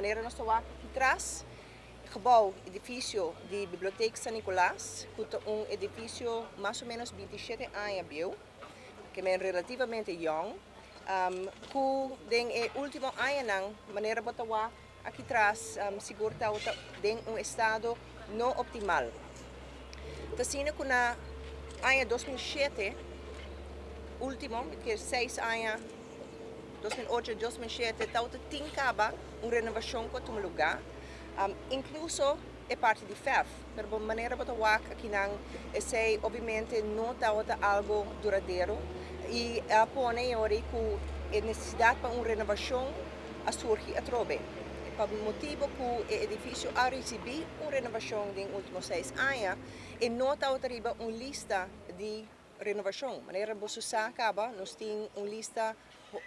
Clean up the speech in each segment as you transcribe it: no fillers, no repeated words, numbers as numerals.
Manera nos ta wak aki tras, gebouw, edificio di Bibliotheek San Nicolas, cu ta un edificio mas o menos 27 aña bieu, cu men relativamente jong, cu den e ultimo añanan, manera bo ta wak aki tras, sigur ta den un estado no optimal. Ta asina cu na aña 2007, ultimo, cu 6 aña, 2008, 2007, tawata tin caba un renovacion cu a tuma lugar, incluso e parti di verf. Pero di manera bo ta wak akinan, esey obviamente no tawata algo duradero y a pone ora cu e necesidad pa un renovacion a surgi atrobe. Pa motibo cu e edificio a ricibi un renovacion den ultimo 6 aña y no tawata riba un lista di renovacion. Manera bo sa caba, nos tin un lista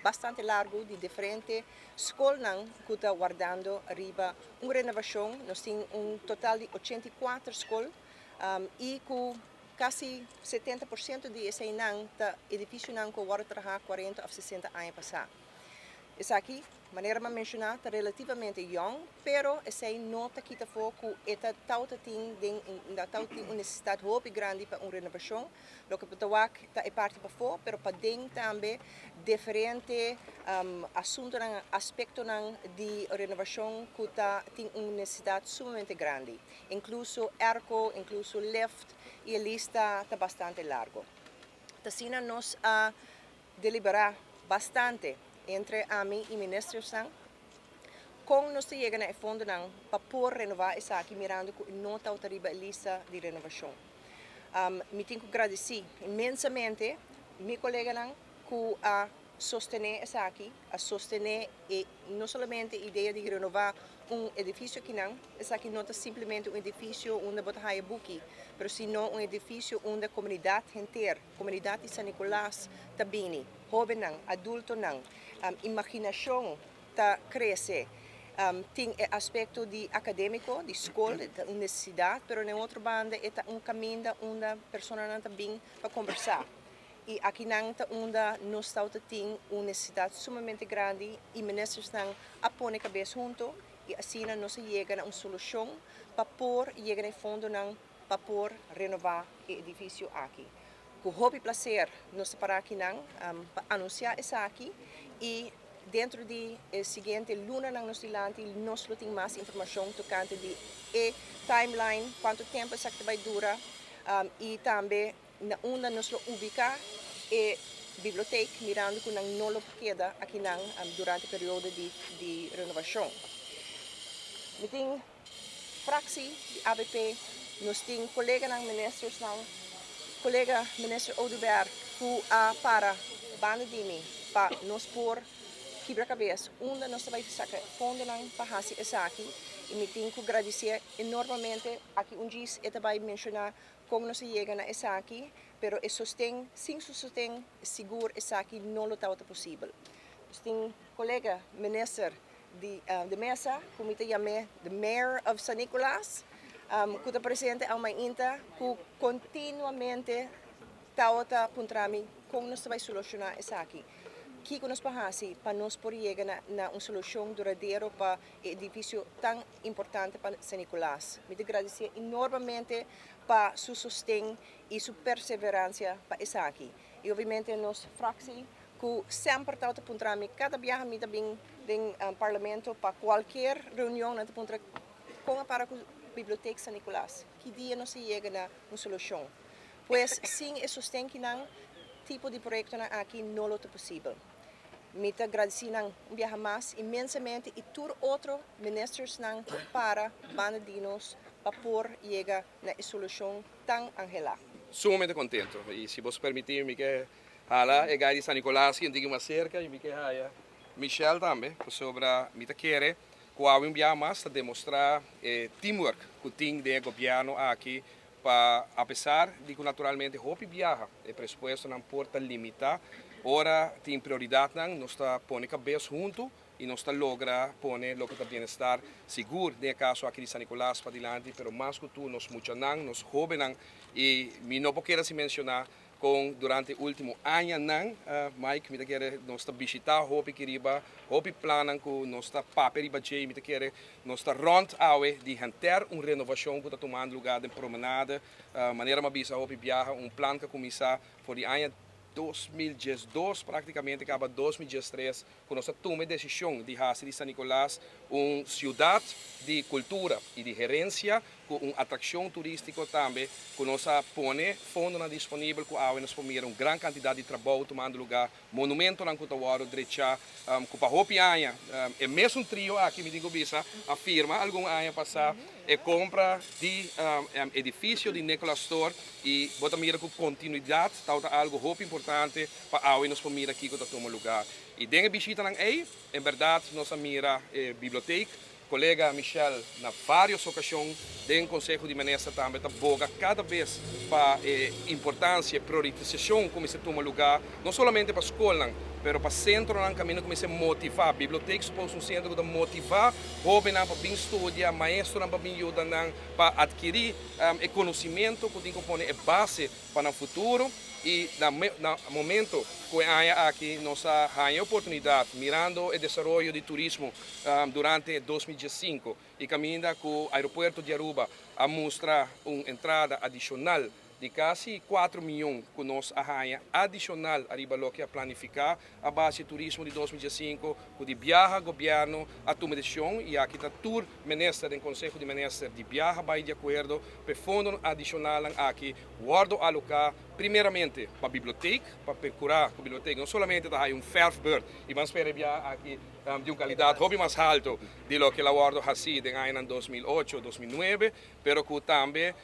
bastante largo di diferente scolnan cu ta wardando riba un renovacion. Nos tin un total di 84 scol y cu casi 70% di eseynan ta edificionan cu a wordo traha 40 of 60 aña pasa. Esaki, manera mi a menciona, ta relativamente jong, pero esey no ta kita afo cu e ta tin den tin un necesidad hopi grandi pa un renovacion. Loke bo ta wak ta e parti pafo, pero paden tambe diferente asuntonan, aspectonan di renovacion cu ta tin un necesidad sumamente grandi. Incluso airco, incluso lift, y e lista ta bastante largo. Asina nos a delibera bastante entre ami y ministernan con nos yega na fondonan pa por renova esaki, mirando cu no ta riba e lista di renovacion. Mi tin cu gradici inmensamente mi coleganan cu a sostene esaki, a sostene e no solamente e idea di renova un edificio akinan, esaki no ta simplemente un edificio unda bo ta haya buki, pero sino un edificio unda e comunidad henter, comunidad di San Nicolas ta bini, hobennan, adultonan, imaginacion ta crece. Tin aspecto di academico, di scol, un necesidad, pero na otro banda e un caminda unda personanan ta bin pa combersa. Y akinan ta unda nos ta tin un necesidad sumamente grandi y ministernan a pone cabes hunto y asina nos a yega na un solucion pa por yega na fondonan pa por renova e edificio aki. Cu hopi placer nos ta para akinan pa anuncia esaki y dentro di e siguiente lunanan nos dilanti nos lo tin mas informacion tocante di e timeline, cuanto tempo esaki ta bay dura y tambe na unda nos lo ubica e biblioteca, mirando cu nan no lo keda akinan durante e periodo di renovacion. Mi tin fractie di ABP, nos tin coleganan ministernan, colega minister Oduber cu a para banda di mi pa nos por kibra cabes unda nos ta bay saca fondonan pa haci esaki, y mi tin cu gradici enormemente. Aki un djis e ta bay menciona con nos a yega na esaki, pero e sosten, sin su sosten sigur esaki no lo tabata posibel. Nos tin colega minister di Meza, cu ta yama the mayor of San Nicolas, cu ta presente ainda, cu continuamente ta puntra mi con nos ta bay soluciona esaki. Kico nos por haci pa nos por yega na un solucion duradero pa e edificio tan importante pa San Nicolas. Mi ta gradici enormemente pa su sosten y su perseverancia pa esaki. Y obviamente nos fractie cu semper ta puntra mi cada biaha mi ta bin den parlamento pa cualkier reunion, nan ta puntra con para cu Biblioteca San Nicolas. Ki dia nos ta yega na un solucion? Pues sin e sosten akinan, tipo di proyectonan aki no lo ta posibel. Mi ta gradici nan un biaha mas inmensamente y tur otro ministernan para banda di nos pa por yega na e solucion tan anhela. Sumamente contento. Y si bo permiti mi kier hala e di San Nicolas, cu tin mas cerca, y mi kier haya Michelle tambe, sobre mi ta kere cu un biaha mas ta demostra teamwork cu tin den gobierno aki pa, apesar di cu naturalmente hopi biaha e presupuestonan por ta limita, ora tin prioridadnan, nos ta pone cabes hunto y nos ta logra pone loke ta bienestar sigur den caso aki di San Nicolas pa dilanti, pero mas cu tur nos muchanan, nos hobennan, y mi no por keda sin menciona Con durante ultimo añanan, Mike, mi ta kere nos ta bishita hopi kiriba, hopi plannan cu nos ta papia riba dje, mi ta kere nos ta rond awe di henter un renovacion cu ta tumando lugar den Promenade. Manera mi a bisa hopi biaha, un plan cu a cuminsa for di aña 2012, practicamente caba 2013, cu nos a tuma e decision di haci di San Nicolas un ciudad di cultura y di herencia cu un atraccion turistico tambe, cu nos a pone fondonan disponibel cu awe nos por mira un gran cantidad di trabou tumando lugar, monumentonan cu ta wordo drecha, cu pa hopi aña e mesun trio aki, mi tin cu bisa, a firma algun aña pasa e compra di edificio di Nicolaas Store, y bo ta mira cu continuidad tawata algo hopi importante pa awe nos por mira kico ta tuma lugar. Y den e bishitanan ey, en berdad nos a mira e biblioteek. Colega Michel na varios ocasion den Conseho di Minister tambe ta boga cada bes pa e importancia, e prioritisacion cu mester tuma lugar, no solamente pa scolnan, pero pa centronan caminda cu mester motiva. Biblioteek suppose un centro cu ta motiva hobennan pa bin studia, maestronan pa bin yuda nan pa adkiri e conocimento cu tin cu pone e base pa nan futuro. Y na momento cu e aña aki nos a haya e oportunidad, mirando e desaroyo di turismo durante 2015 y caminda cu aeropuerto di Aruba a mustra un entrada adicional di casi 4 miyon cu nos a haya adicional ariba loke a planifica a base di turismo di 2015, cu di biaha gobierno a tuma decision, y aki ta tur minister den Conseho di Minister di biaha bay di acuerdo pa e fondo adicional aki wordo aloca primeramente pa biblioteek, pa percura cu biblioteek no solamente ta haya un verfbeurt, y ban spera biaha aki di un calidad hopi mas halto di loke la wordo haci den añanan 2008, 2009, pero cu tambe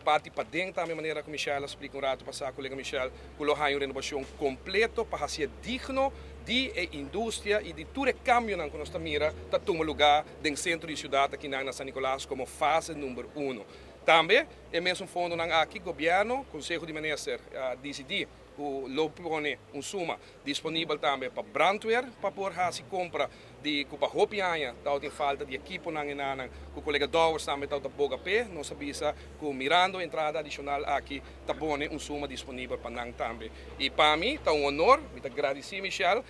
parti paden tambe, manera cu Michelle a splica un rato pasa, colega Michelle, cu lo haya un renovacion completo pa haci digno di e industria y di tur e cambionan cu nos ta mira ta tuma lugar den centro di ciudad aki na San Nicolas como fase number 1. Tambe e mesun fondonan aki, gobierno, Conseho di Minister a dicidi cu lo pone un suma disponibel tambe pa brandweer, pa por haci compra di cu pa hopi aña tabatin falta di ekiponan enanan, cu colega Dowers tambe tabata boga pe. Nos a bisa cu mirando entrada adicional aki ta pone un suma disponibel pa nan tambe. Y pa mi ta un honor, mi ta gradici Michelle,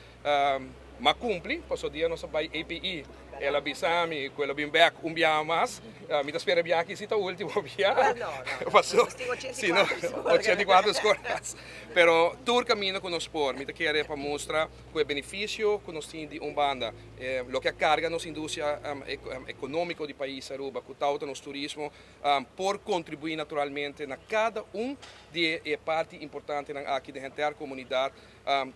m'a cumpli, paso dia nos a bay APE, el a bisa mi cu el a bin back un biaha mas. Mi ta spera biaha aki si ta ultimo biaha. No, no, no. Paso, Nos tin 84 si no, score. 84 scores. Pero tur camino cu nos por, mi ta kere pa mustra cu e beneficio cu nos tin di un banda, loke a carga nos industria economico di pais Aruba, cu tawata nos turismo, por contribui naturalmente na cada un di e parti importantenan aki den henter comunidad,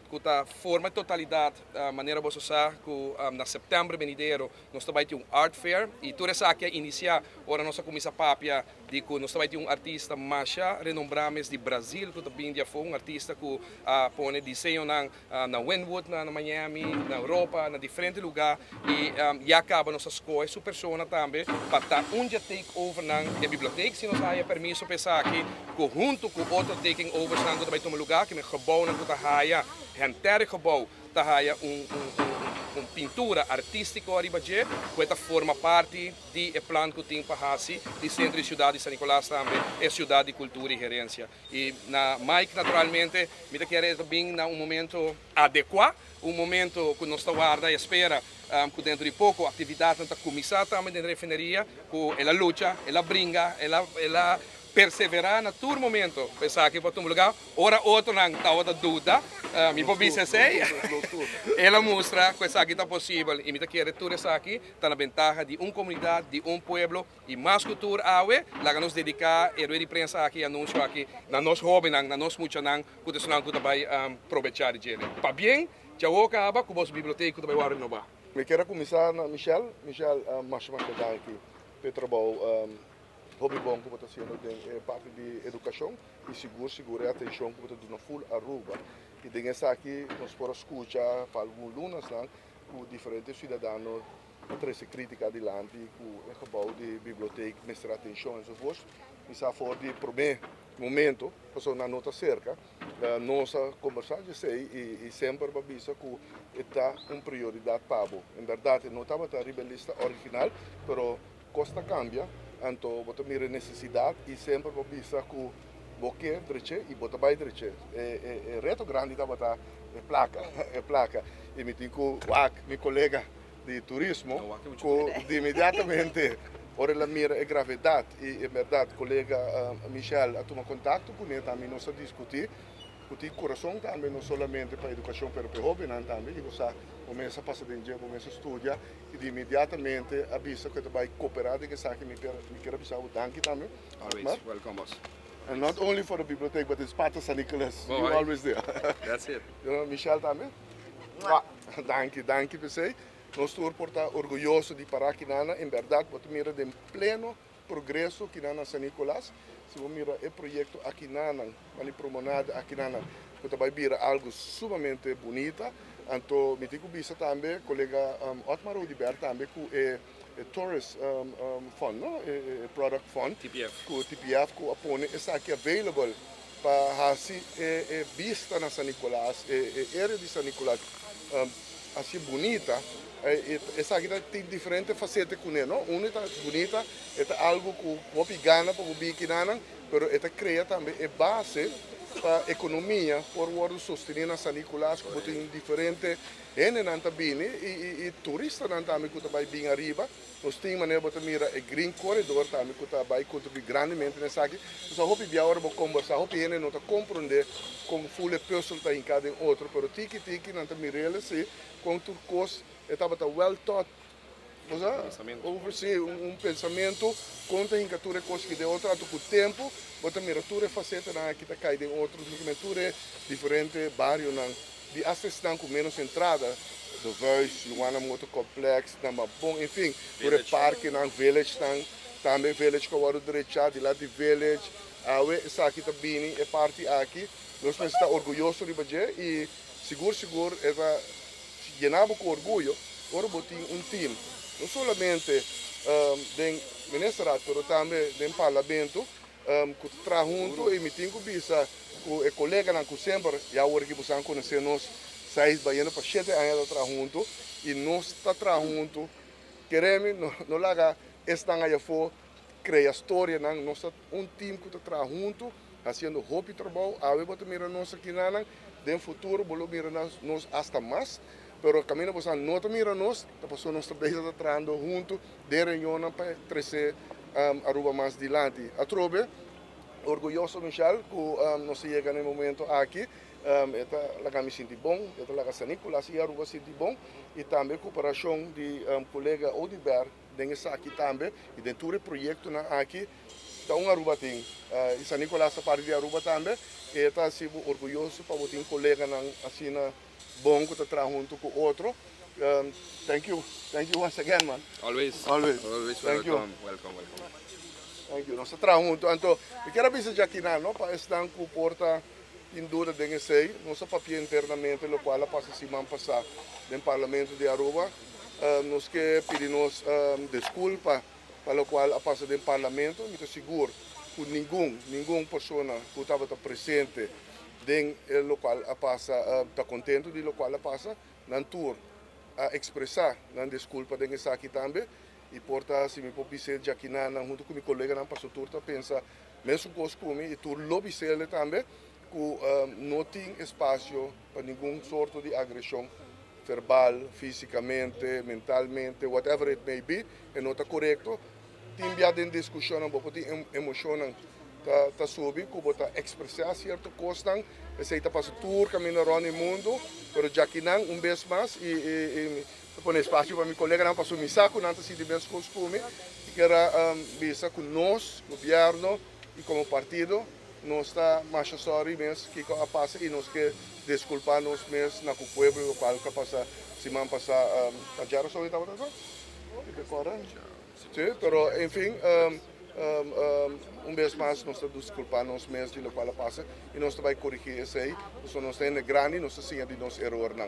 cu ta forma e totalidad. Manera boso sa cu na september venidero nos ta bay tin un art fair, y tur esaki a inicia ora nos a cuminsa papia di cu nos ta bay tin un artista masha renombra mes di Brazil cu ta bin di afo, un artista cu a pone diseñonan na Wynwood, na Miami, na Europa, na diferente lugar, y ya caba nos a scoge su persona tambe pa ta un dia take over nan e biblioteek, si nos haya permiso pa esaki, cu hunto cu otro taking overs nan cu ta bay tuma lugar, cu e gebouwnan cu ta haya, henter gebouw ta haya un pintura artistico ariba dje, cu ta forma parti di e plan cu tin pa haci di centro di ciudad di San Nicolas tambe e ciudad di cultura y herencia. Y na Mike, naturalmente, mi ta kere bin na un momento adecua, un momento cu nos ta warda y spera cu dentro di poco actividad ta cuminsa tambe den refineria, cu el a lucha, el a bringa, el a persevera na tur momento pa esaki por tuma lugar, ora otronan tabata duda, mi por bisa esey, el a mustra cu esaki ta posibel, y mi ta kere tur esaki ta na bentaha di un comunidad, di un pueblo, y mas cu tur awe, laga nos dedica e rueda di prensa aki, anuncio aki, na nos hobennan, na nos muchanan, cu ta esnan cu ta bay aprovecha di dje. Pabien, djawo caba cu boso biblioteca cu ta bay wordo renoba. Mi kier cuminsa na Michelle. Michelle, masha masha danki pa e trabou hopi bon cu bo ta haciendo den e parti di educacion y sigur sigur e atencion cu bo ta duna full Aruba. Y den esaki nos por a scucha pa algun lunanan cu diferente ciudadano a trece critica adilanti cu e gebouw di biblioteca mester atencion enzovoorts. Mi sa for di prome momento, pasobra nan no ta cerca, nos a conversa esey y semper pa bisa cu ta un prioridad pa bo. En berdad, no tabata riba e lista original, pero cos ta cambia, anto bo ta mira necesidad y semper pa bisa cu Bo ke drecha i bo ta bai drecha. E reto grandi tabata e plaka, e plaka. I mi tin ku wak mi kolega di turismo ku di inmediatamente ora el a mira e gravedat i en bèrdat kolega Michel a tuma kontakto kuné tambe nos a diskutí ku tin kurason tambe no solamente pa edukashon pero pa e hóbennan tambe i bo sa bo mes a pasa den dje, bo mes a studia i di inmediatamente a bisa ku e ta bai koperá den esaki. Mi kier a bisa bo danki tambe. Always welcome, boss. And not only for the bibliotheek, but it's part of San Nicolas. You always there. That's it. Michelle tambe. Danki, danki p'esei. Nos tur por ta orguyoso di para kinana. En berdad, bo ta mira den pleno progreso kinana San Nicolas. Si bo mira e proyecto akinanan, bani promenade akinanan, ku ta bai bira algo sumamente bunita. Anto mi tin ku bisa tambe, kolega Otmar Oduber tambe, ku e Tourist Fund, no? E Product Fund. TPF. Ku TPF ku a pone esaki available pa hasi e bista na San Nicolas, e area di San Nicolas hasi bunita. Esaki ta tin diferente facete kuné, no? Uno ta bunita, e ta algo ku hopi gana pa bo bin kinanan, pero e ta krea tambe e base pa ekonomia por wòrdu sostení na San Nicolas, ku bo tin diferente hendenan ta bini i turistanan tambe ku ta bai bin ariba. Nos tin manera bo ta mira e Green Corridor tambe ku ta bai kontribuí grandemente na esaki. Pasobra hopi bia ora bo kombersá, hopi hende no ta komprondé kon ful e pùsel ta hinká den otro, pero tiki tiki nan ta mir'el así kon tur kos e tabata well thought, bo sa, over, sí, un pensamentu kon ta hinka tur e kos aki den otro. Anto ku tempu bo ta mira tur e fasetanan aki ta kai den otro, tur e diferente barionan di hasta esnan ku ménos entrada, De Vuist, Luana Motor Complex, Namabon, en fin, tur e parkenan, villagenan, tambe village ku a wòrdu drechá, dilanti village, awe esaki ta bini e parti aki, nos mester ta orguyoso riba dje i sigur sigur e ta yena bo ku orguyo ora bo tin un team, no solamente den ministerraad pero tambe den parlamento ku ta traha huntu. I mi tin ku bisa ku e koleganan ku semper ya awor ki boso a konosé nos 6 bayendo pa 7 aña ta traha huntu i nos ta traha huntu. Kere mi no laga esnan allá afó krea storianan. Nos ta un team ku ta traha huntu hasiendo hopi trabou. Awe bo ta mira nos akinanan, den futuro bo lo mira nos hasta mas, pero kaminda boso no ta mira nos ta pasobra nos ta bezig ta trahando huntu den reunionnan pa trese Aruba mas dilanti. Atrobe, orguyoso, Michelle, ku nos a yega na e momento aki. E ta laga mi sinti bon, e ta laga San Nicolas i Aruba sinti bon i tambe koperashon di kolega Oduber den esaki tambe i den tur e proyektonan aki ta un Aruba tin i San Nicolas ta parti di Aruba tambe. E ta hasi bo orguyoso pa bo tin koleganan asina bon ku ta traha huntu ku otro. Thank you, thank you once again, man. Always. Always. Always. Thank you. Welcome, welcome, welcome. Thank you. Nos ta traha huntu. Anto, mi kier a bisa djakinan, no, pa esnan ku por ta tin duda den esei, nos a papia internamente lokual a pasa siman pasá den Parlamento di Aruba. Nos ke pidi nos diskulpa pa lokual a pasa den Parlamento. Mi ta sigur ku ningun, ningun persona ku tabata presente den e lokual a pasa ta kontentu di lokual a pasa. Nan tur a ekspresá nan diskulpa den esaki tambe i por ta si mi por bis'é djakinan huntu ku mi koleganan, pasobra tur ta pensa mesun kos ku mi i tur lo bis'é tambe ku no tin espasio pa ningun sorto di agreshon verbal, físikamente, mentalmente, whatever it may be, e no ta korekto. Tin bia den diskushonnan bo por tin emoshonnan ta subi ku bo ta ekspresá sierto kosnan, esei ta pasa tur kaminda rònt di mundu, pero djakinan un bes mas i mi ta pone espasio pa mi koleganan pasobra mi sa ku nan ta sinti meskos ku mi. Mi kier a bisa ku nos, gobièrnu i komo partido, nos ta masha sòri mes kiko a pasa i nos ke diskulpá nos mes na ku pueblo lokual ku a pasa siman pasá. Ta djarason e tabata ta? Mi ta kòrda. Sí, pero en fin, un bes mas nos ta diskulpá nos mes di lokual a pasa i nos ta bai korigí esei, pasobra nos ta hende grandi, nos ta siña di nos erornan.